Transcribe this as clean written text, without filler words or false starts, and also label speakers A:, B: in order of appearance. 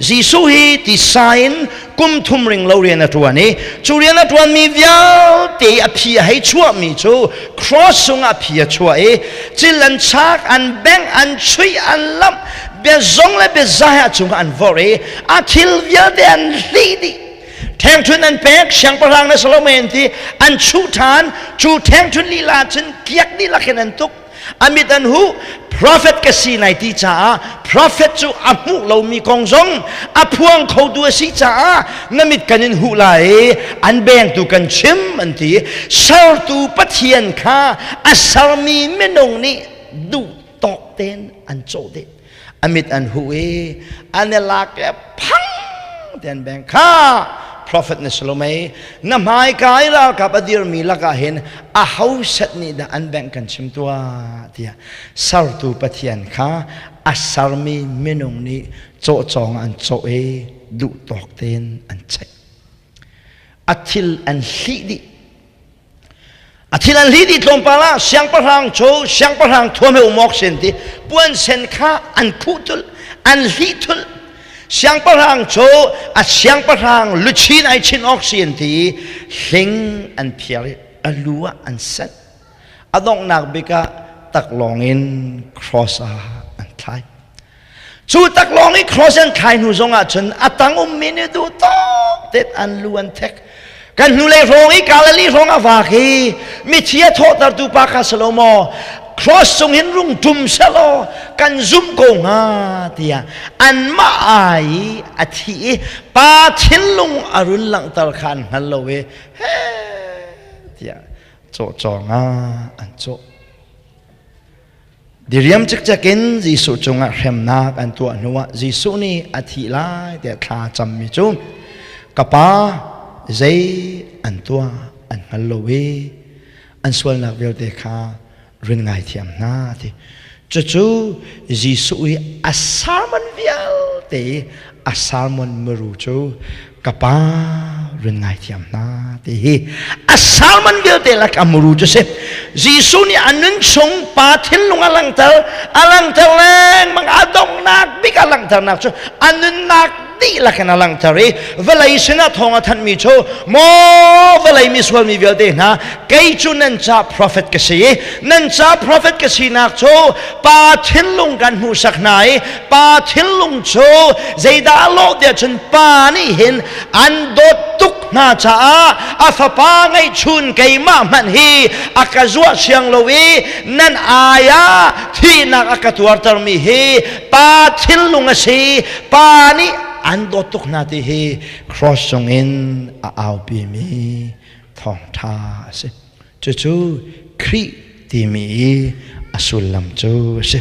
A: Jesuh hi tisa in kum thum ring lo rian a ṭuan i cu rian a ṭuanmi vialte a phi a hei chuahmi cu cross sungah phi a chuah i cil an chak, an bengh, an chuih, an lamh, biazong le biazai a cungah an vorh i a thil vialte an hlih dih. Ṭhengṭhun an pek, siangpahrang na Solomon ti an chuh ṭhan, cu ṭhengṭhun lila cun kiak dihlak in an tuk. A mit an huh. Prophet ka si nai ti caah prophet cu a hmuh lomi kong zong a phuang khotu a si caah na mit kan in huh lai i an bengtu kan chim an ti. Sertu Pathian kha a sermi minung nih duh tawk tein an cawh dih. A mit an huh i an i lak i phang te an beng kha prophet na si lo mei na hmaika i ralkap a dirmi lakah hin a ho set nih dah an bengh kan chim tuah tiah sertu Pathian kha a sermi minung nih cawhcawng an cawh i duh tawk tein an cheih a thil an hlih dih. A thil an hlih dih tlawmpal ah siangpahrang cu siangpahrang thuam he um awk sin ti puan sen kha an khuh thul, an hlih thul. Siangpahrang cu a siangpahrang luchin ai chin awk sin ti hling an phiar i a lu ah an sanh. A donghnak bik ah taklawng in cross ah an thlai. Cu taklawng i cross an thlai hnu zong ah cun a tang ummi nih duh tawk tet an lu an thek. Kan hnulei hrawng i Galilee hrawng a vak i mithi a thawhtertu pa kha si lo maw cross cung hin rung ṭum selaw kan zumh ko hnga tiah anmah ai i a thi i pa thinlung a run langhter kha an hngal lo i he tiah cawhcawng ah an cawh. Diriam cikcek in Jesuh cungah hremnak an tuah hnuah Jesuh nih a thih lai tiah thla a cammi cu ka pa zei an tuah an hngal lo i an sualnak vialte kha run ngaithiam hna ti. Cucu Jesuh i a sermon vialte i a sermon muru cu ka pa run ngaithiam hna ti hi a sermon vialte lak a muru cu si. Jesuh nih a nun chung pa thinlung a langhter, a langhter lengmang. A donghnak bik a langhternak cu a nunnak dihlak in a langhter i vawlei sinah thawng a thanhmi cu, maw vawlei misual mi vialte hna, kei cu nan ca prophet ka si i nan ca prophet ka sinak cu pa thinlung kan hmuhsak hna i pa thinlung cu zeidah a lawh tiah cun pa nih hin an dawt tuk hna caah a fapa ngeihchun keimah hmanh hi a ka zuah siang lo i nan ai ah thihnak a ka tuartermi hi pa thinlung a si, pa nih an dawt tuk hna ti hi cross cungin a aupimi thawngṭha a si. Cucu Khrih timi i a sullam cu a si.